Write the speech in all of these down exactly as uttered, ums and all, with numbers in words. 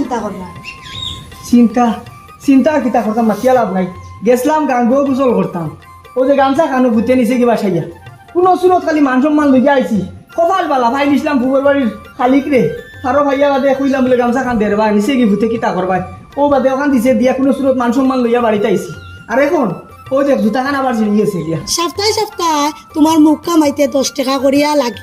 কিতা করবা? চিন্তা, চিন্তা আর কিতা করতাম, মাতিয়া লাভ নাই। গেছলাম গাঙ্গো গোসল করতাম, অউ যে গামছা খানো ভূতে নিছে কিবা সাইয়া, কুনু সুরত খালি মান সম্মান লইয়া আইছি। কপাল বালা, ফাইল ইসলাম ফুবর বাড়ির খালিক রে, ফারো ফাইয়া বাদে কইলাম বুলে গামছা খান দেরবা, নিছে কি ভূতে কিতা করবায়। অউ বাদে অখান দিছে দিয়া কুনু সুরত মান সম্মান লইয়া বাড়িত আইছি। আর এখন অউ দেখ জুতা খান আবার ছিড়ি গেছে গিয়া। সপ্তাহে সপ্তাহে তুমার মুখ কামাইতে দশ টেকা করিয়া লাগে।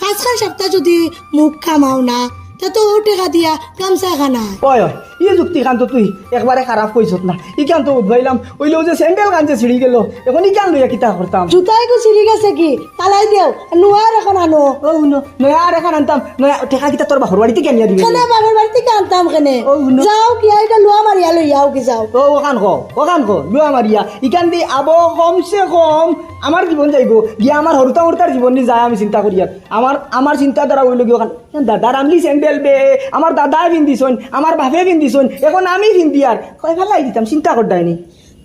পাঁচখান সপ্তাহ যুদি মুখ কামাও না, তে তো অউ টেকা দিয়া গামছা খান আয়। ওই, ওই, ই যুক্তি খান তো তুই একবারে খারাপ কইছত না। ইখান তো বুঝবাইলাম, অইলেও যে স্যান্ডেল খান যে ছিড়ি গেল, এখন ইখান লইয়া কিতা করতাম? জুতা ইগু ছিড়ি গেছে কি? ফালাই দেও, নুয়া আর এখন আনো। ও হুনো, নয়া আর এখন আনতাম, নয়া টেকা কিতা তোর বাপর বাড়িত গিয়া আনিয়া দিবে? কেনে বাপর বাড়িত গিয়া আনতাম কেনে? ও হুনো। যাও কি, ইটা লুয়া মারিয়া লইয়া আও কি যাও। ও, অখান ক, অখান ক, লুয়া মারিয়া। ইখান দি আবো কমসে কম আমার জীবন যাইবো, গিয়া আমার হুরুতা হুরুতার জীবন নি যায় আমি চিন্তা করিয়ার। আমার, আমার চিন্তাধারা অইলো গি অখান, দাদার আমলি স্যান্ডেল বে, আমার দাদায় পিন্দিছইন, আমার বাপে পিন্দিছইন, এখন আমি পিন্দিয়ার। কই ফালাই দিতাম, চিন্তা কররায়নি।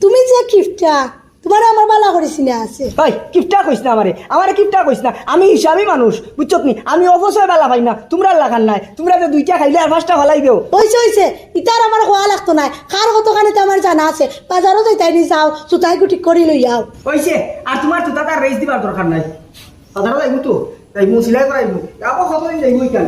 তুমি যে কিপটা, তুমারে আমার বালা করি চিনা আছে। ওই, কিপটা কইছ না আমারে, আমারে কিপটা কইছ না। আমি হিসাবি মানুষ, বুঝছত নি? আমি অপচয় বালা পাই না, তুমরার লাখান নায়। তুমরা যে দুইটা খাইলে আর পাঁচটা ফালাই দেও। অইছে, অইছে, ইতা আর আমার কওয়া লাগতো নায়। কার কতখানি তো আমার জানা আছে। বাজারো যাইতায় নি যাও, জুতা ইগু ঠিক করি লইয়া আও। অইছে, আর তুমার জুতাত আর রেস দিবার দরকার নাই। বাজারো যাইমু তো, যাইমু, সিলাই করাইমু। আবার কতদিন যাইমু ইখান?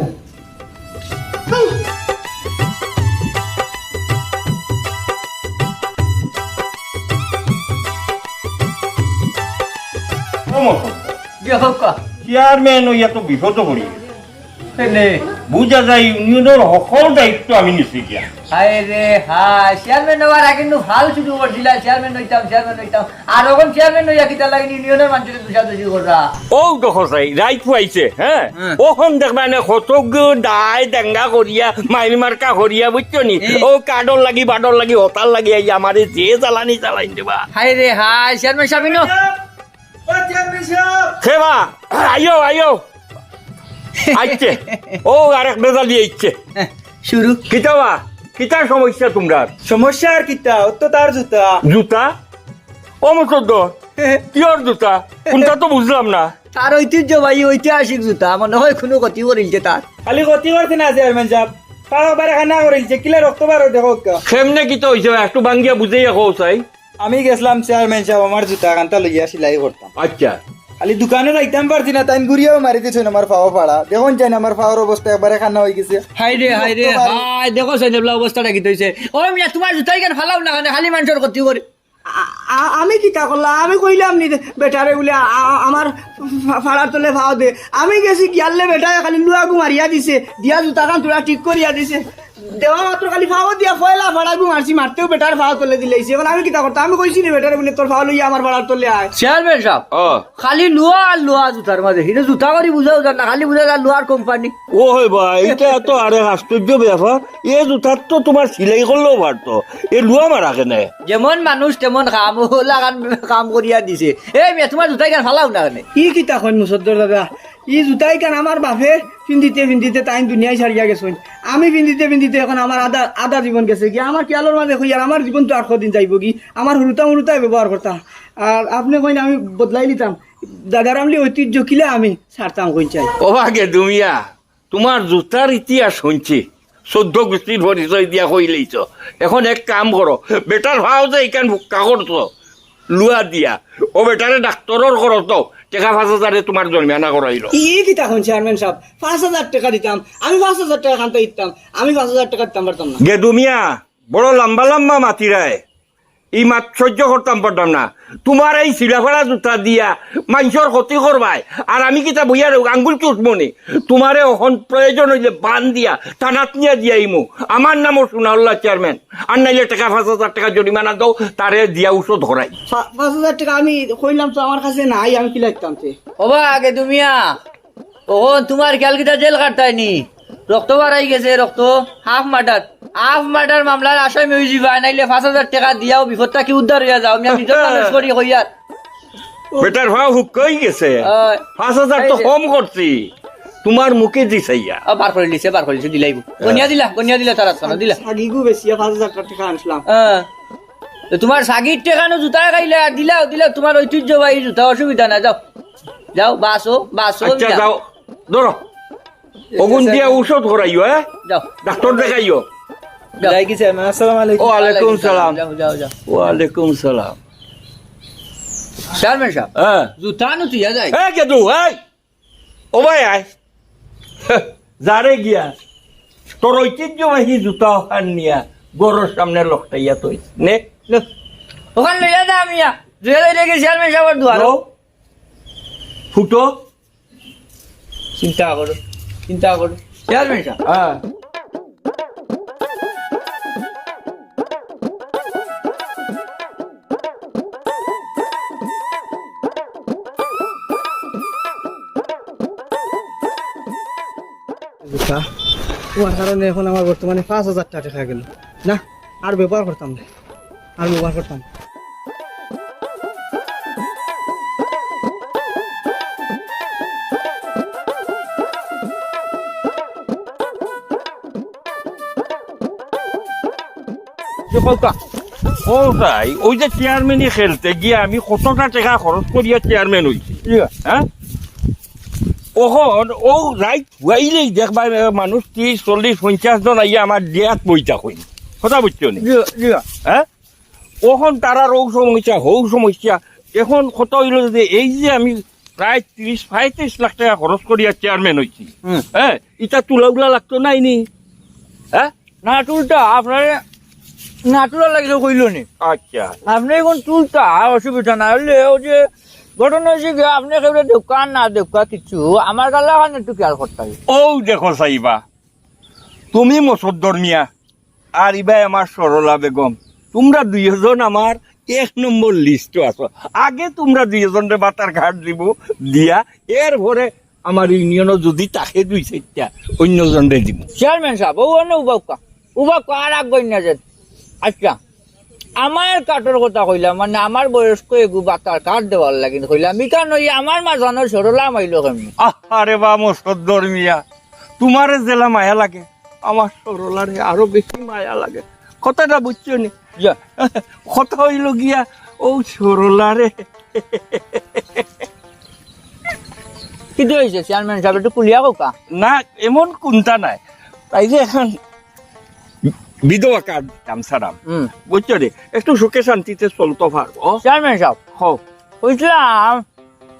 ও মত। জি, হোক। চেয়ারম্যান অইয়া তো বিপদো পড়ি। কেনে? বুঝা যায় ইউনিয়নর হকল দায়িত্ব আমি নিছি গিয়া। হায় রে হায়, চেয়ারম্যান অওয়ার আগে নু ফাল শুরু করছিলা, চেয়ারম্যান অইতাম, চেয়ারম্যান অইতাম। আর অখন চেয়ারম্যান অইয়া কিতা লাগি ইউনিয়নর মানষরে দুষাদুষি কররা? অউ দেখো চাই, রাইত পুয়াইছে, হ্যাঁ? হ্যাঁ। অখন দেখবায়নে কতগু দায় দাঙ্গা করিয়া, মাইর মার্কা করিয়া, বুঝছো নি? হ্যাঁ। অউ কার্ডর লাগি, বার্ডর লাগি, হতার লাগি, আইয়া আমারে যে জ্বালানি জ্বালাইন দেবা। হায় রে হায়, চেয়ারম্যান সাব ইনো। ও চেয়ারম্যান সাব। হে বা, আইও, আইও। আইছে। অউ আরেক বেজালি আইছে। শুরু। কিতা বা? কিতা সমস্যা তুমরার? সমস্যা আর কিতা? অউ তো তার জুতা। জুতা? ও মুসদ্দ, কিওর জুতা? কুনটা তো বুঝলাম না। তার ঐতিহ্যবাহী ঐতিহাসিক জুতা, মনে হয় কুনু ক্ষতি করিলছে তার। খালি ক্ষতি করছে না চেয়ারম্যান সাব, তার আবার খানা করিলছে, কিলা রক্ত বার অয় দেখো। কেমনে কিতা অইছে? একটু ভাঙ্গিয়া বুঝাইয়া কও চাই। আমি গেছলাম চেয়ারম্যান সাব, আমার জুতা খানতা লইয়া সিলাই করতাম। আচ্ছা। খালি দোকানো যাইতাম পারছি না, তাইন ঘুরিয়াও মারি দিছইন আমার পাও ফাড়া। দেখইন চাইন আমার পাওর অবস্থা একবারে খানা অইগেছে। হায় রে, হায় রে, হায়, দেখো চাইন এবলা অবস্থাটা কিতা অইছে। ও মিয়া, তুমার জুতা ইখান ফালাও না, খালি মানষর ক্ষতি করে। আ-, আ-, আমি কিতা করলাম? আমি কইলাম নি বেটারে বুলে, আ-, আ-, আমার ফা-, ফাড়ার তলে পাও দে। আমি গেছি গিয়ারলে বেটায় খালি লুয়াগু মারিয়া দিছে, দিয়া জুতা খান থুড়া ঠিক করিয়া দিছে। দেওয়া মাত্র খালি পাও দিয়া পয়লা ফাড়াগু মারছি, মারতেউ বেটার পাও তলে দিলাইছে। এখন আমি কিতা করতাম? আমি কইছি নি বেটারে বুলে, তোর পাও লইয়া আমার ফাড়ার তলে আয়। চেয়ারম্যান সাব, ও। খালি লুয়া আর লুয়া জুতার মাঝে। হিরে জুতা করি বুঝাও যার না, খালি বুঝা যার লুয়ার কোম্পানি। ও হে ভাই, ইটা তো আরেক আশ্চর্য ব্যাপার। এ জুতার তো তুমার সিলাই করলেও পারতো, এ লুয়া মারা কেনে? যেমন মানুষ তেমন কাম, অলা কাম করিয়া দিছে। এ মিয়া, তুমার জুতা ইখান ফালাও না কেনে? ই কিতা কইন মুসদ্দর দাদা, ই জুতা ইখান আমার বাপে পিন্দিতে পিন্দিতে তাইন দুনিয়াই ছাড়িয়া গেছইন। আমি পিন্দিতে পিন্দিতে এখন আমার আধা, আধা জীবন গেছে গি। আমার খিয়ালর মাঝে কইয়ার আমার জীবন তো আর কদিন যাইবো গি? আমার হুরুতা মুরুতায় ব্যবহার করতা। আর আপনে কইন আমি বদলাই নিতাম। দাদার আমলি ঐতিহ্য কিলা আমি ছাড়তাম কইন চাই। ও আগে দুমিয়া, তুমার জুতার ইতিহাস হুনছি, চৌদ্দ গুষ্টির পরিচয় দিয়া কইলাইছো। এখন এক কাম করো, বেটার পাও যে ইখান ফুক্কা করছো, লুয়া দিয়া, অউ বেটারে ডাক্তরর খরচ দেও, টেকা পাঁচ হাজারে তুমার জরিমানা করাইলো। ই কিতা কইন চেয়ারম্যান সাব? পাঁচ হাজার টেকা দিতাম, আমি পাঁচ হাজার টেকা খানতা দিতাম, আমি পাঁচ হাজার টেকা দিতাম পারতাম না। গেদু মিয়া, বড় লম্বা লম্বা মাতিরায়, ই মাত সহ্য করতাম পারতাম না। তুমার এই ছিড়া ফাড়া জুতা দিয়া মানষর ক্ষতি করবায়, আর আমি কিতা বইয়া রই আঙ্গুল চুষমু নি? তুমারে অখন প্রয়োজন অইলে বান দিয়া থানাত নিয়া দিয়াইমু। আমার নামও সোনাউল্লাহ চেয়ারম্যান, আর নাইলে টেকা পাঁচ হাজার টেকা জরিমানা দেও, তারে দিয়া ঔষধ করাই। পা-, পাঁচ হাজার টেকা আমি কইলাম তো আমার কাছে নাই, আমি কিলা দিতাম তে? ওবা আগে দুমিয়া, অখন তুমার খিয়াল কিতা জেল খাটতায় নি? রক্ত বারাই গেছে, রক্ত, হাফ মার্ডার। হাফ মার্ডার মামলার আসামি অইযিবায়, নাইলে পাঁচ হাজার টেকা দিয়াও বিপদ থাকি উদ্ধার অইয়া যাও। আমি নিজর মানুষ করি কইয়ার। বেটার পাও ফুক্কা অইগেছে। অয়। পাঁচ হাজার তো কম করছি। তুমার মুখে দি চাইয়া। ও, বার করিলিছে, বার করিলিছে, দিলাইবো। গনিয়া দিলা, গনিয়া দিলা তারা, তারা দিলা। ছাগিগু বেচিয়া পাঁচ হাজার টেকা আনছিলাম। হ্যাঁ। তো তুমার ছাগির টেকা নু জুতায় খাইলা, দিলাও, দিলাও, তুমার ঐতিহ্যবাহী জুতা, অসুবিধা নাই, যাও। যাও, বাঁচো, বাঁচো, আচ্ছা, যাও। যাও, ধরো। অগুন দিয়া ঔষধ করাইও, হ্যাঁ? যাও। ডাক্তর দেখাইও। যাও। যাই কি চেয়ারম্যান? আসসালামু আলাইকুম। ওয়ালাইকুম সালাম। যাও, যাও, যাও। ওয়ালাইকুম সালাম। চেয়ারম্যান সাব, হ্যাঁ। জুতা নু তুইয়া যাই। এই গেদু, এই। ও ভাই, আয়। যারে গিয়া। তোর ঐতিহ্যবাহী জুতা ওখান নিয়া ঘরর সামনে লটকাইয়া থইস। নে। লো। ওখান লইয়া যা মিয়া। জুতা লইয়া গেছি চেয়ারম্যান সাবর দুয়ারো। লো। ফুটো। চিন্তা করো, চিন্তা করো। Chairman sub. হ্যাঁ। বুঝছা? তোমার কারণে এখন আমার বর্তমানে পাঁচ হাজার টেকা গেল। না, আর ব্যবহার করতাম না, আর ব্যবহার করতাম না। যে কউক্কা। ও ভাই, ওই যে চেয়ারম্যানি খেলতে গিয়া আমি কতটা টেকা খরচ করিয়া চেয়ারম্যান অইছি। ইয়া। হ্যাঁ? অখন ও রাইত হুয়াইলেই দেখবা, এ, মানুষ ত্রিশ, চল্লিশ, পঞ্চাশ জন আইয়া আমার ডেয়াত বইতা কইন। কথা বুঝছো নি? ইয়া, ইয়া। হ্যাঁ? অখন তারার ও সমস্যা, হউ সমস্যা। এখন কথা অইলো যে এই যে আমি প্রায় ত্রিশ, পঁয়ত্রিশ লাখ টেকা খরচ করিয়া চেয়ারম্যান অইছি। হুম। হ্যাঁ? ইটা তুলাউলা লাগতো নায় নি? হ্যাঁ? না তুলতা, আপনারে না তুলার লাগি তো কইলো নি। আচ্ছা। আপনে এখন তুলতা, অসুবিধা না অইলে ওই যে ঘটনা অইছে কি, আপনে কেউরে দেউক্কা না দেউক্কা কিচ্ছু, আমার গাল্লাখান একটু খেয়াল করতা। ও দেখো সাইবা, তুমি মসদ্দর মিয়া, আর ইবায় আমার সরলা বেগম, তুমরা দুইজন আমার এক নম্বর লিস্টো আছো। আগে তুমরা দুইজনরে বাতার কার্ড দিমু, দিয়া এরপরে আমার ইউনিয়নো যদি থাকে দুই চাইরটা, অইন্যজনরে দিমু। চেয়ারম্যান সাব, ও অন্য উবাউক্কা, উবাউক্কা আর আগ গইন্যা যেন। আচ্ছা, আমার কার্ডর কথা কইলাম, মানে আমার বয়স্ক এগু বাতার কার্ড দেওয়ার লাগি কইলাম, ইখান অইয়া আমার মাঝখানো সরলা মাইলো কেমনে? আরে বা মসদ্দর মিয়া, তুমারে যেলা মায়া লাগে, আমার সরলারে আরো বেশি মায়া লাগে। কথাটা বুঝছো নি? ইয়া। কথা অইলো গিয়া, ও সরলারে। কিতা অইছে চেয়ারম্যান সাব, একটু খুলিয়া কউক্কা। না, এমন কুন্তা নাই। তাই যে এখন বিধবা কার্ড দিতাম সারাম। হুম। বুঝছো রে? একটু সুখে শান্তিতে চলতো পারবো। Chairman sub. হো। কইছিলাম,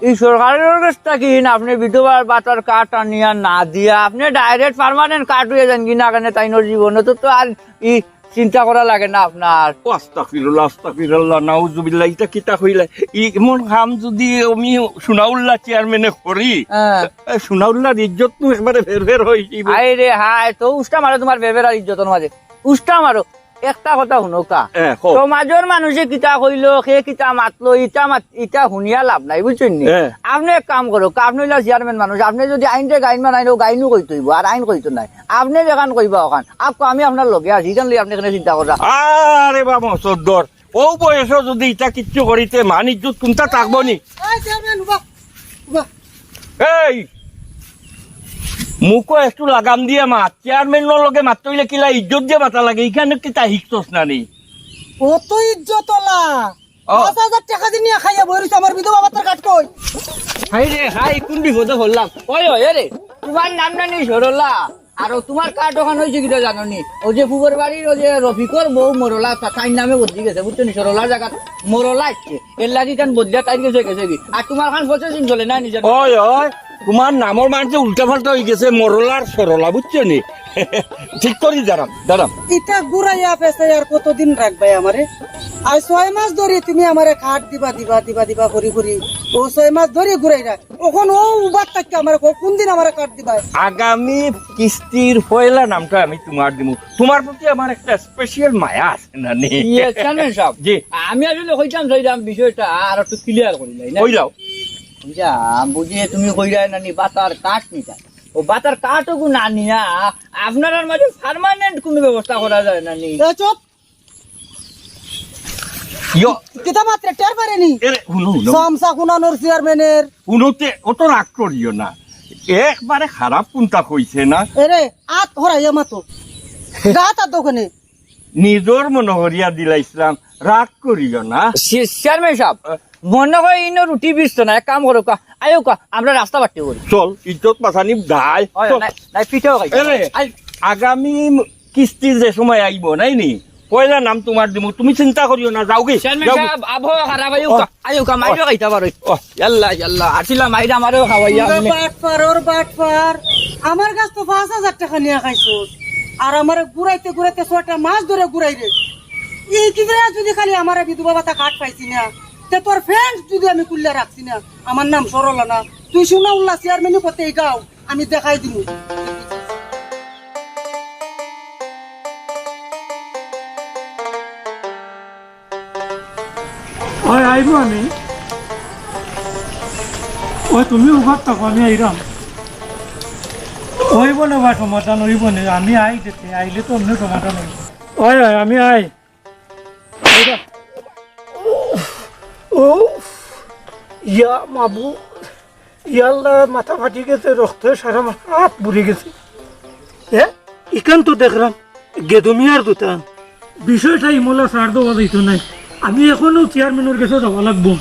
ই সরকারর গেছ থাকি আপনে বিধবার বাতার কার্ড আনিয়া না দিয়া, আপনে direct permanent কার্ড অইয়া যাইন কি না কেনে তাইনর জীবনে তো, তো আর ই চিন্তা করা লাগে না আপনার। ও আস্তাগফিরুল্লাহ, আস্তাগফিরুল্লাহ, নাউজুবিল্লাহ, ইটা কিতা কইলা? ই এমন কাম যদি আমি সোনাউল্লাহ চেয়ারম্যানে করি, হ্যাঁ। এ, সোনাউল্লাহর ইজ্জত তো একবারে ফের ফের অই যাইবো। আয় রে হায়, তো উষ্টা মারো তুমার বেবেরার ইজ্জতর মাঝে। উষ্টা মারো। একটা কথা হুনউক্কা। এ, কও। সমাজর মানুষে কিতা কইলো, কে কিতা মাতলো, ইটা মাত-, ইটা হুনিয়া লাভ নাই, বুঝছইন নি? এ। আপনে এক কাম করউক্কা, আপনে অইলা চেয়ারম্যান মানুষ, আপনে যদি আইনরে গাইন বানাইন, ও গাইনও কইতো অইবো, আর আইন কইতো নায়। আপনে যেখান কইবা ওখান। আপকো আমি আপনার লগে আছি, ইখান লইয়া আপনে কেনে চিন্তা কররা? আরে বাবা, সদ্দর, ও বয়সো যদি ইটা কিচ্ছু করিতে মান ইজ্জত কুনটা থাকবো নি? এই চেয়ারম্যান, উবা, উবা। এই, মুখো একটু লাগাম দিয়া মাত। চেয়ারম্যানর লগে মাততে অইলে কিলা ইজ্জত দিয়া মাতা লাগে, ইখানো কিতা হিকছস না নি? অত ইজ্জত অলা। ও। পাঁচ হাজার টেকা দি নিয়া খাইয়া বই রইছে, আমার বিধবা বাতার কার্ড কই? হায় রে হায়, কুন বিপদো পড়লাম। ওই, ওই, এ রে, তুমার নাম না নি সরলা? আর ও তুমার কার্ড ওখান অইছে কিতা জানো নি? ওই যে পুবর বাড়ির ওই যে রফিকর বউ মরলা, তা-, তাইর নামে বদলি গেছে, বুঝছো নি? সরলার জাগাত মরলা আইছে। এর লাগি কান বদলিয়া তাইর গেছে গেছে কি? আর তুমার খান processing চলে না নিজের? ওই, ওই, তুমার নামর মাঝে উল্টা পাল্টা অই গেছে, মরলার সরলা, বুঝছো নি? ঠিক করি দাঁড়াম, দাঁড়াম। ইটা ঘুরাইয়া পেঁচাইয়া আর কতদিন রাখবায় আমারে? আজ ছয় মাস ধরি তুমি আমারে কার্ড দিবা, দিবা, দিবা, দিবা করি করি। ও ছয় মাস ধরি ঘুরাইরা। অখন ও উবার থাকি আমারে কও, কুনদিন আমারে কার্ড দিবায়? আগামী কিস্তির পয়লা নামটা আমি তুমার দিমু। তুমার প্রতি আমার একটা special মায়া আছে না নি? ইয়ে, চেয়ারম্যান সাব, জি। আমি আসলে কইতাম চাইলাম বিষয়টা আর একটু clear করিলাই না। কইলাও। বুঝা, বুঝিয়ে তুমি কইরায় না নি, বাতার কার্ড নিতা। ও বাতার কার্ড ওগু না নিয়া, আপনারার মাঝে permanent কুনু ব্যবস্থা করা যায় না নি? এ, চুপ। ইয়ো। কিতা মাতরে টের পারে নি? এরে, হুনো, হুনো। চামচা কুনানোর চেয়ারম্যানের। হুনোতে, অত রাগ করিও না। একবারে খারাপ কুনতা কইছে না। এরে, আত হরাইয়া মাতো। গাত আত দোকানে। নিজর মনো করিয়া দিলাইছলাম, রাগ করিও না। চে-, চেয়ারম্যান সাব, আ। মনো কয় ইনো রুটি বিচতো না, এক কাম করউক্কা, আইউক্কা, আমরা রাস্তা বাট্টি করি। চল, ইজ্জত বাচানি দায়। ওই, চল। নাই, নাই, পিঠেও খাই। এরে, আই। আগামী কিস্তি যে সময় আইবো, নাই নি? পয়লা নাম তুমার দিমু, তুমি চিন্তা করিও না, যাওগি, চেয়ারম্যান যাওগি। সাব, আবহাওয়া খারাপ, আইউক্কা, ও। আইউক্কা, মাইরও খাইতা পারো। ও। ইয়াল্লা, ইয়াল্লা, আছিলা মাইর আমারেও খাওয়াইয়া ওরে আনলে। বাটপার, ওর বাটপার, আমার কাছ তো পাঁচ হাজার টেকা নিয়া খাইছস, আর আমারে ঘুরাইতে ঘুরাইতে ছয়টা মাস ধরে ঘুরাইরে। এই কি করে যদি খালি আমারে বিধবা ভাতা কার্ড পাইছি না, তে তোর ফ্যান্ট যদি আমি খুলিয়া রাখছি না, আমার নাম সরলা না। তুই শুনা উল্লা চেয়ারম্যানই করতে এই গাও। আমি দেখাই দিমু। ওই আইবো আমি। ওই তুমি উবার থাকো, আমি আইরাম। ওই বলে বা সমাধান, ওই বলে আমি আই যেতে, আইলে তো অন্য সমাধান হইব। ওই, ওই, আমি আই। ও, ইয়া মাবু, ইয়াল্লা, মাথা ফাটি গেছে, রক্তে সারা মা-, হাত পুড়ি গেছে। এ, ইখান তো দেখরাম গেদু মিয়ার দোকান। বিষয়টা ইমলা ছাড় দেওয়া যাইতো নায়। আমি এখনো চেয়ারম্যানর গেছে যাওয়া লাগবো।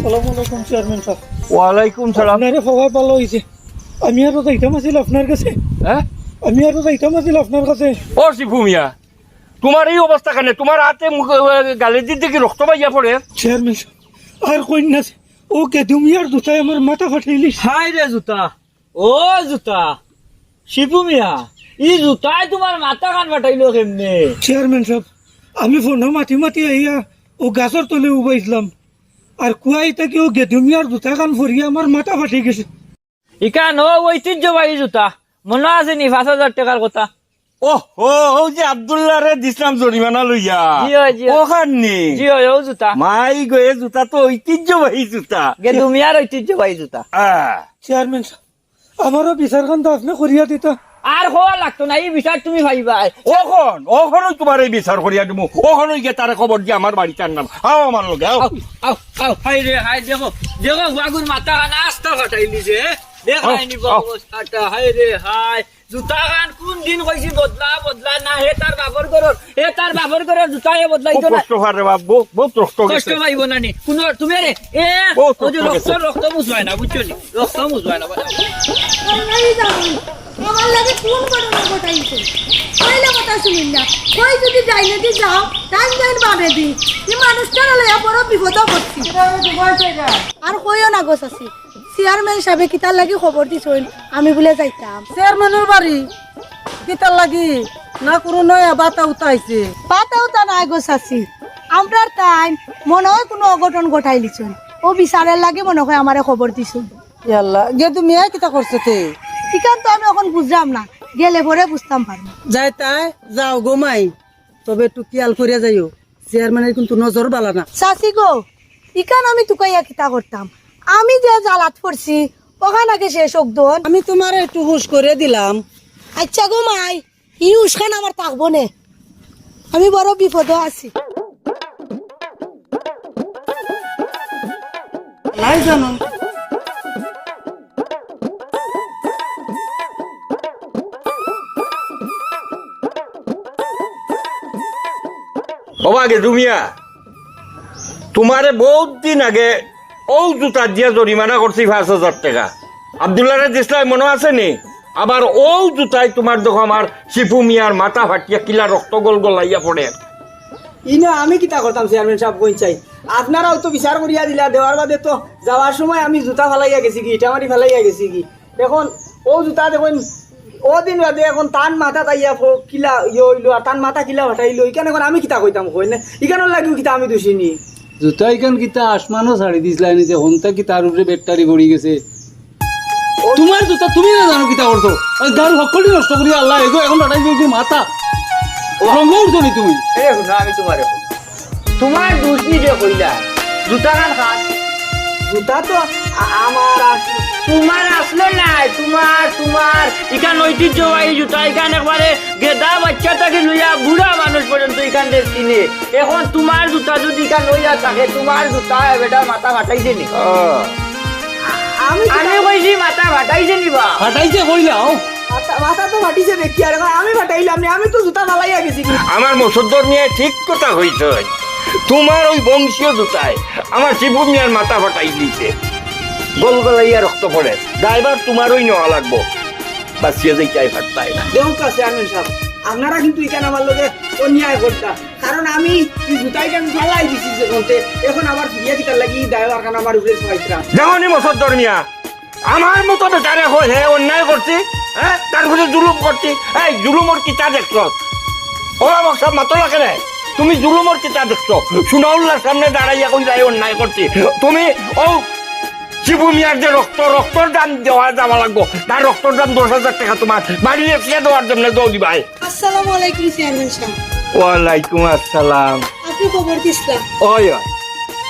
সালামু আলাইকুম চেয়ারম্যান সাব। ওয়ালাইকুম সালাম। আপনারে পাওয়ায় ভালা অইছে। আমি আরো যাইতাম আছিল আপনার কাছে। হ্যাঁ? আমি আরো যাইতাম আছিল আপনার কাছে। ও শিপু মিয়া, তুমার এই অবস্থা কেনে? তুমার আতে মুখে, গালে দিতে কি রক্ত বাইয়া পড়ে? চেয়ারম্যান সাব, আর কইন না। ও গেদু মিয়ার জুতায় আমার মাথা ফাটাইলিছে। হায় রে জুতা, ও জুতা, শিপু মিয়া, ই জুতায় তুমার মাথা খান ফাটাইলো কেমনে? চেয়ারম্যান সাব, আমি ফোনো মাতি মাতি আইয়া অউ গাছর তলে উবাইছলাম, আর কুয়াই থাকি অউ গেদু মিয়ার জুতা খান পড়িয়া আমার মাথা ফাটি গেছে। ইখান অউ ঐতিহ্যবাহী জুতা, মনো আছে নি পাঁচ হাজার টেকার কথা? ওহো, অউ যে আব্দুল্লাহরে দিছলাম জরিমানা লইয়া। জি অয়, জি অয়। অখান নি? জি অয়, অউ জুতা। মাই গো, এ জুতা তো ঐতিহ্যবাহী জুতা। গেদু মিয়ার ঐতিহ্যবাহী জুতা। আহ। চেয়ারম্যান সাব, আমারও বিচার খান তো আপনে করিয়া দিতা। আর কওয়া লাগতো না, ই বিচার তুমি পাইবায়। অখন, অখনউ তুমার এই বিচার করিয়া দিমু। অখনউ গিয়া তারে খবর দিয়া আমার বাড়িত আনলাম। আও আমার লগে, আও। আও, আও, আও। হায় রে হায়, দেখো, দেখো, বাগুর মাথা খান আস্তা ফাটাইলিছে, হ্যাঁ? দেখরায়নি আও, আও। অবস্থাটা, হায় রে হায়। জুতা খান কুন দিন কইছি বদলা, বদলা না, হে তার বাপর ঘরর, হে তার বাপর ঘরর জুতা হে বদলাইতো খুব না। কষ্ট হয় রে বাপ, বহুত, বহুত রক্ত গেছে। কষ্ট পাইবো না নি? কুনো, তুমি রে, এ, বহুত অউ যে রক্ত রক্ত, গেছে। রক্ত মুছবায় না, বুঝছো নি? রক্ত মুছবায় না, বাবা। আল্লাহই জানে, আমার লাগি কুন ঘটনা ঘটাইছে। কইলে কথা শুনিন না। কই যদি ডাইনেদি যাও, টাইম টাইম বামেদি। এই মানুষটারে লইয়া বড় বিপদো পড়ছি। আর কইও না গো চাচি। চেয়ারম্যান সাবে কিতার লাগি খবর দিছইন, আমি বুলে যাইতাম। চেয়ারম্যানর বাড়ি? কিতার লাগি? না কুনু নয়া বাতা উতা আইছে? বাতা উতা নায় গো চাচি, আমরার তাইন মনো অয় কুনু অঘটন ঘটাইলিছইন। অউ বিচারর লাগি মনো অয় আমারে খবর দিছইন। ইয়াল্লা, গেদু মিয়ায় কিতা করছে তে? ইখান তো আমি অখন বুঝরাম না, গেলে পরে বুঝতাম পারমু। যাইতায়, যাও গো মাই, তবে একটু খিয়াল করিয়া যাইও। চেয়ারম্যানর কিন্তু নজর বালা না। চাচি গো, ইখান আমি তুকাইয়া কিতা করতাম? আমি যে জ্বালাত পড়ছি, অখান আগে শেষ অউক দন। আমি তুমারে একটু হুশ করিয়া দিলাম। আইচ্ছা গো মাই, ই হুশ খান আমার থাকবো নে। আমি বড় বিপদো আছি। নাই জানো। ওবা গেদু মিয়া, তুমারে বউত দিন আগে অউ জুতা দিয়া জরিমানা করছি পাঁচ হাজার টেকা। আব্দুল্লারে দিছলায় মনো আছে নি? আবার অউ জুতায় তুমার দেখো আমার শিপু মিয়ার মাথা ফাটিয়া কিলা রক্ত গলগলাইয়া পড়ের। ইনো আমি কিতা করতাম চেয়ারম্যান সাব, কইন চাই। আপনারাও তো বিচার করিয়া দিলা, দেওয়ার বাদে তো যাওয়ার সময় আমি জুতা ফালাইয়া গেছিগি, ইটামাটি ফালাইয়া গেছিগি। অখন অউ জুতা দেখইন, অউ দিন বাদে অখন তান মাথাত আইয়া ফ-, কিলা ইয়ে অইলো, আর তান মাথা কিলা ফাটাইলো, ইখান অখন আমি কিতা কইতাম কইন? ইখানর লাগিও কিতা আমি দুষী নি? জুতা ইখান কিতা আসমানো ছাড়ি দিছলায় নি যে হন্তা কি তার উপরে ব্যাটারি পড়ি গেছে? তুমার জুতা তুমি না জানো কিতা করছো? আর গাল হক্কলটি নষ্ট করিয়া আল্লাহ, এগো অখন ফাটাইবো এগো মাথা। রঙ্গ উঠছো নি তুমি? এ, হুনো, আমি তুমারে কই। তুমার দুষ নি যে কইলা, জুতা খান কার? জুতা তো আ-, আমার আস-, তুমার আসলো নায়, তুমার, তুমার। ইখান ঐতিহ্যবাহী জুতা, ইখান একবারে গেদা বাইচ্চা থাকি লইয়া বুড়া মানুষ পর্যন্ত ইখান রে চিনে। অখন তুমার জুতা যদি ইখান অইয়া থাকে, তুমার জুতায় বেটার মাথা ফাটাইছে নি? ও। আমি তো আমি কইছি মাথা ফাটাইছে নি বা? ফাটাইছে কইলাও। মাথা, মাথা তো ফাটিছে দেখি, আর অখন আমি ফাটাইলাম নি, আমি তো জুতা ফালাইয়া গেছিগি। আমার মসুদ্দর মিয়ায় ঠিক কথা কইছইন। তোমার ওই বংশীয় জুতায় আমার শিবু মিয়ার মাথা ফাটাই দিছে। গলগলাইয়া রক্ত পড়ে। দায়ভার তোমারই নেওয়া লাগবো। বাঁচিয়া যাইতায় পারতায় না। দেখুন তো চেয়ারম্যান সাহেব, আপনারা কিন্তু ইখান আমার লগে অন্যায় করতা, কারণ আমি এই জুতাইটা আমি ফালাই দিছি যে কোনতে, এখন আবার ফিরিয়া দিতার লাগি এই দায়ভারখান আমার উপরে চাপাইতরা। দেখো নি মসদ্দর মিয়া, আমার মতো বেটারে কয় হে অন্যায় করছি, হ্যাঁ, তার উপরে জুলুম করছি। এই জুলুমর কিতা দেখছো? ওরা বক্সা মাতো লাগে রে, তুমি জুলুমর কিতা দেখছো? সুনাউল্লার সামনে দাঁড়াইয়া কই যায় অন্যায় করছি। তুমি ও শিবু মিয়ার যে রক্ত, রক্তর দাম দেওয়া যাওয়া লাগবো, তার রক্তর দাম দশ হাজার টাকা তোমার বাড়ি লেখিয়া দেওয়ার জন্য দৌ দিবাই। আসসালামু আলাইকুম চেয়ারম্যান সাহেব। ওয়ালাইকুম আসসালাম। আপনি খবর দিছিলা? ওই, ওই,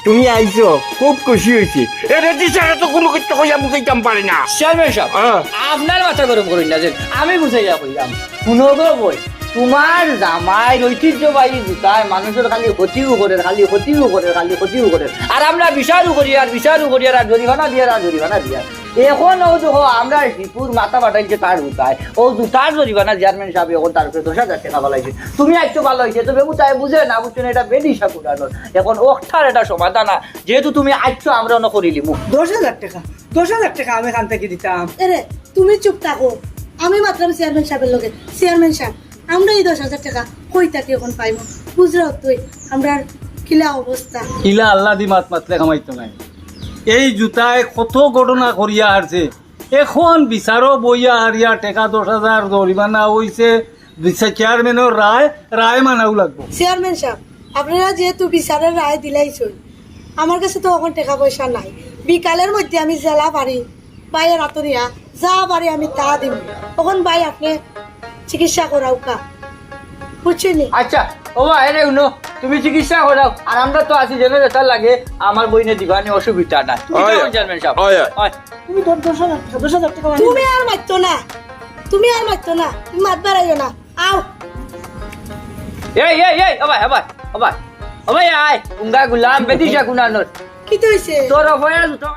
তুমি আইছো, খুব খুশি হইছি। এ রেডি ছাড়া তো কোনো কিছু কইয়া বুঝাইতাম পারি না। চেয়ারম্যান সাহেব, হ্যাঁ। আপনার মাথা গরম করুন না, যেন আমি বুঝাইয়া কইলাম। শুনো গো বই, তোমার জামাইর ঐতিহ্যবাহী জুতায় মানুষের খালি ক্ষতিও করে, খালি ক্ষতিও করে, খালি ক্ষতিও করে। আর আমরা বিচারও করি, আর বিচারও করি, আর জরিমানা দিয়ে, আর জরিমানা দিয়ে। এখন ও দেখো, আমরা শিপুর মাথা ফাটাইছে তার জুতায়। ও জুতার জরিমানা চেয়ারম্যান সাহেব এখন তার উপরে দশ হাজার টাকা ফালাইছে। তুমি আইছো ভালো হইছে, তবে উতায় বুঝে না, বুঝছো না, এটা বেদিশা কুড়ানোর। এখন ওটার এটা সমাধান না, যেহেতু তুমি আইছো, আমরা অন্য করি লিমু। দশ হাজার টাকা, দশ হাজার টাকা আমি কান থেকে দিতাম। এরে, তুমি চুপ থাকো, আমি মাতরাম চেয়ারম্যান সাহেবের লগে। চেয়ারম্যান সাহেব, আমরা এই দশ হাজার টাকা কই থাকি এখন পাইমু? বুঝরাও তুই, আমরার কিলা অবস্থা। ইলা আল্লাহ দি মাত মাতলে কামাইতো নাই। এই জুতায় কত ঘটনা করিয়া হারছে, এখন বিচারও বইয়া হারিয়া টেকা দশ হাজার জরিমানা অইছে, বিচার চেয়ারম্যানর রায়, রায় মানাও লাগবো। চেয়ারম্যান সাহেব, আপনারা যেহেতু বিচারের রায় দিলাইছইন, আমার কাছে তো এখন টেকা পয়সা নাই। বিকালের মধ্যে আমি জেলা পারি, ভাইয়ের আতো নিয়া যা পারি আমি তা দিমু। এখন ভাই আপনি চিকিৎসা করাউক্কা, বুঝছইন নি? আচ্ছা, ও ভাই, এরে হুনো, তুমি চিকিৎসা করাও, আর আমরা তো আছি, যেন যেটা লাগে আমার বইনে দিবানি, অসুবিধা নাই। তুমি ওই, যাও, চেয়ারম্যান সাহেব। ওই, ওই। ওই। তুমি ধর দশ হাজার টাকা, দশ হাজার টাকা বাড়ি তুমি দাও। আর মাততো না, তুমি আর মাততো না, তুমি মাত বাড়াইও না, আও। এই, এই, এই, ও ভাই, ও ভাই, ও ভাই, ও ভাই, আয়, উঙ্গা গুলাম, বেদিশা কুনানোর। কিতা অইছে? তোর অফায়া জুতো।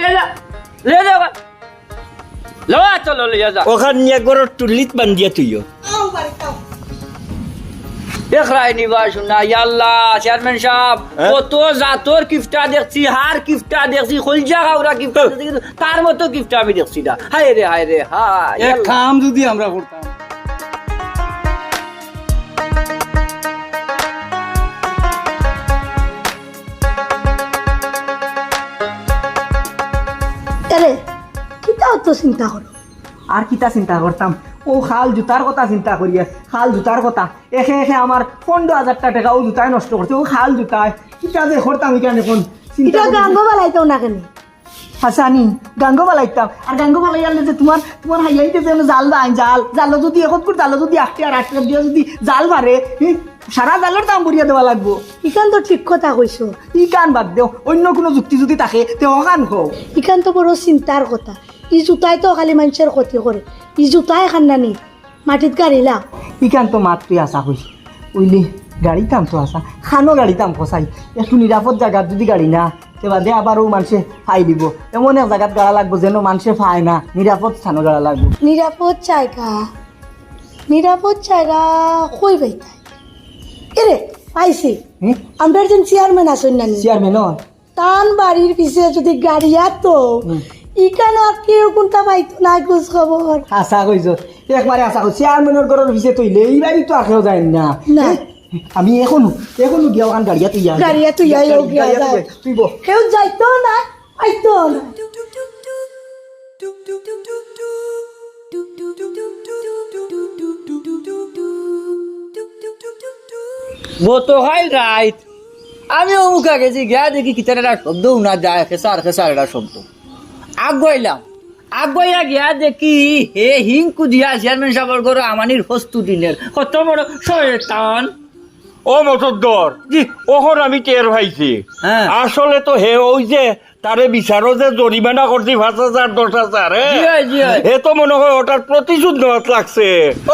লে যা, লে যা, ও ভাই। লো, আ, চলো, লইয়া যা। ওখান নিয়া গরুর টুল্লিত বান্ধিয়া তুইও। আও, বাড়িত আও। দেখ রায় নিবা শুনা, ইয়াল্লা, চেয়ারম্যান সাহেব, হ্যাঁ? কত জাতর কিফটা দেখছি, হার কিফটা দেখছি, কলজা খাওরা কিফটা হ্যাঁ। দেখছি, কিন্তু তার মতো কিফটা আমি দেখছি না। হায় রে, হায় রে, হায়, এক ইয়াল্লা। কাম যদি আমরা করতাম। এরে, কিতা অত চিন্তা করো? আর কিতা চিন্তা করতাম? ও খাল জুতার কথা চিন্তা করিয়া, খাল জুতার কথা। একে একে আমার পনেরো হাজার টা টেকা ও জুতায় নষ্ট করছে, ও খাল জুতায়। কিতা যে করতাম ইখান এখন? চিন্তা ইটা করি। গাঙ্গো বালাইতাও না কেনে? হাছানি, গাঙ্গো বালাইতাম। আর গাঙ্গো বালাই আনলে যে তোমার, তোমার হাইয়াইতে যে জাল বাইন, জাল, জালো যদি একত করে, জালো যদি আটকে আর আটকে দিয়া যদি জাল মারে, হি, সারা জালর দাম ভরিয়া দেওয়া লাগবো। ইখান তো ঠিক কথা কইছো। ইখান বাদ দেও, অন্য কোনো যুক্তি যদি থাকে, তে অখান কও। ইখান তো বড় চিন্তার কথা। ই জুতায় তো খালি মানষর ক্ষতি করে। ই জুতায় খান্নানি মাটিত গাড়িলা। ইখান তো মাত তুই আশা কইস। উইলি গাড়িতাম তো আশা। খানো গাড়িতাম কসাই। একটু নিরাপদ জাগাত যদি গাড়ি না, তে বাদে আবার ও মানষে ফাই দিব। এমন এক জাগাত গাড়া লাগবো যেন মানষে ফায় না। নিরাপদ স্থানো গাড়া লাগবো। নিরাপদ জাগা, নিরাপদ জাগা কই পাইতাই? এরে, পাইছি। হুম? আমরার যেন চেয়ারম্যান আছইন না নি? চেয়ারম্যান অয়? তান বাড়ির পিছে যদি গাড়িয়া তো, হুম। ইখানো আর কেউ কুনটা পাইতো না খোঁজ খবর। হাছা কইছো, একবারে হাছা কইছো। চেয়ারম্যানর ঘরর পিছে তইলে ই বাড়ি তো আর কেউ যায় না। না। এ, আমি এখনো, এখনো গিয়া ওখান গাড়িয়া তুই আয়। গাড়িয়া তুই আয়, গাড়িয়া, ও গিয়া গাড়িয়া তুই যায়। আয়, তুই বল। কেউ যাইতো না, আইতো না। গতকাল রাইত আমি অমুকা গেছি, গিয়া দেখি কিতার একটা শব্দ হুনা যায়, খেসার খেসার একটা শব্দ। আগুয়াইলাম, আগুয়াইয়া গিয়া দেখি হে হিংকু দিয়া চেয়ারম্যান সাবর ঘরো আমানির হস্তু দিনের। কত বড় শয়তান। ও মতদ্দর, জি। অখন আমি টের পাইছি। হ্যাঁ। আসলে তো হে ওই যে তারে বিচারো যে জরিমানা করছি পাঁচ হাজার, দশ হাজার, হ্যাঁ? জি অয়, জি অয়। হে তো মনে হয় ওটার প্রতিশোধ নেওয়াত লাগছে।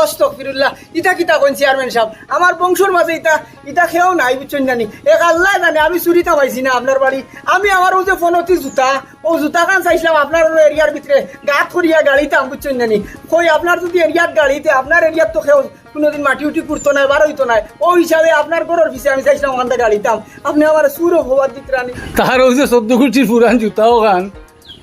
আস্তাগফিরুল্লাহ, ইতা কিতা কইন চেয়ারম্যান সাব? আমার বংশর মাঝে ইতা, ইতা কেউ নাই, বুঝছইন না নি? এক আল্লায় জানে, আমি চুরিত হামাইছি না আপনার বাড়ি। আমি আমার অউ যে ফোনতি জুতা, অউ জুতাখান চাইছলাম আপনার অউ এরিয়ার ভিতরে গাত করিয়া গাড়িতাম, বুঝছইন না নি? কই আপনার যদি এরিয়াত গাড়িতে, আপনার এরিয়াত তো কেউ কুনুদিন মাটি উটি কুড়তো নায়, বার অইতো নায়। অউ হিসাবে আপনার ঘরর পিছে আমি চাইছলাম অখানতা গাড়িতাম। আপনে আমারে চুর অপবাদ দিতরা নি। তার অউ যে চৌদ্দ গুষ্টির পুরান জুতা অখান,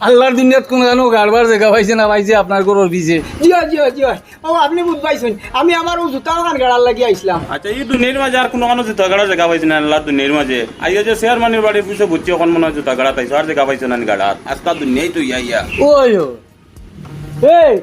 আল্লার দুনিয়াত কুনখানো গাড়বার জাগা পাইছে না পাইছে আপনার ঘরর পিছে। জি অয়, জি অয়, জি অয়। অউ আপনে বুঝ পাইছইন, আমি আমার অউ জুতা অখান গাড়ার লাগি আইছলাম। আচ্ছা, ই দুনিয়ার মাঝে আর কুনখানো জুতা গাড়ার জাগা পাইছে না আল্লার দুনিয়ার মাঝে? আইয়া যে চেয়ারম্যানর বাড়ির পিছে বুঝছি, অখন মনে হয় জুতা গাড়াত আইছো, আর জাগা পাইছো না নি গাড়ার? আস্তা দুনিয়াই তো ইয়া ইয়া। ওই ও, এই,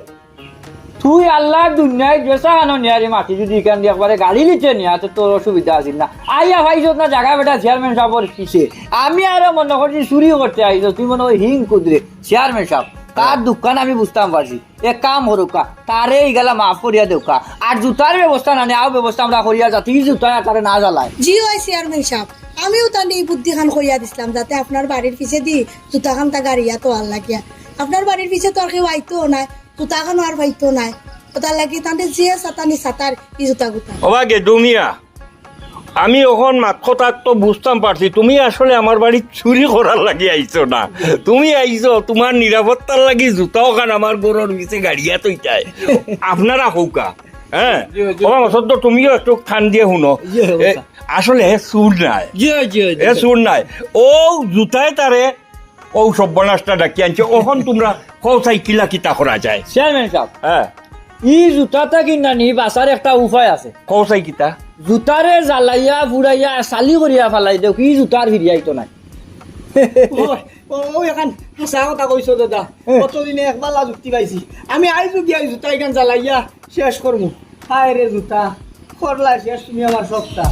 তুই আল্লার দুনিয়াত যেছাখানো নিয়ারে মাটি যদি ইখান দি একবারে গাড়িলিতে নিয়া, তে তোর অসুবিধা আছিল না। আইয়া পাইছত না জাগা বেটা চেয়ারম্যান সাবর পিছে। আমি আরো মনে করছি চুরি করতে আইছস, তুই মনে হয় হিং কুদরে চেয়ারম্যান সাব। তার দুঃখখান আমি বুঝতাম পারছি। এক কাম করউক্কা, তারে ইগুলা মাফ করিয়া দেউক্কা। আর জুতার ব্যবস্থা না নি, অউ ব্যবস্থা আমরা করিয়া যাতে ই জুতা আর তারে না জ্বালায়। জি অয় চেয়ারম্যান সাব, আমিও তানে ই বুদ্ধিখান কইয়া দিছলাম যাতে আপনার বাড়ির পিছেদি জুতাখানতা গাড়িয়া থওয়ার লাগিয়া। আপনার বাড়ির পিছে তো আর কেউ আইতো নায়, জুতাখানও আর পাইতো নায়। অতার লাগি তানে যে সাতানি সাতার ই জুতা গুতা। ওবা গেদু মিয়া, আমি অখন মাত কথাত তো বুঝতাম পারছি, তুমি আসলে আমার বাড়িত চুরি করার লাগি আইছো না, তুমি আইছো তুমার নিরাপত্তার লাগি জুতা অখান আমার ঘরর পিছে গাড়িয়া থইতায়। আপনারা কউক্কা, হ্যাঁ? জি, জি। ওবা মাসুদ, তুমিও একটু কান দিয়া হুনো। জি, জি। এ, আসলে হে চুর নায়। জি, জি, জি। হে চুর নায়। অউ জুতায় তারে অউ সর্বনাশটা ডাকি আনছে। অখন তুমরা কও চাই কিলা কিতা করা যায়? চেয়ারম্যান সাব, হ্যাঁ। ই জুতাতা কিনা নি বাঁচার একটা উপায় আছে। কও চাই কিতা? জুতারে জ্বালাইয়া, পুড়াইয়া, ছালি করিয়া ফালাই দেউক, ই জুতা আর ফিরিয়া আইতো নায়। অউ, অউ, অউ অখান হাছা কথা কইছো দাদা। হ্যাঁ। কতদিনে এক বালা যুক্তি পাইছি। আমি আইজউ গিয়া ই জুতা ইখান জ্বালাইয়া শেষ করমু। হায় রে জুতা, করলায় শেষ তুমি আমার সবটা।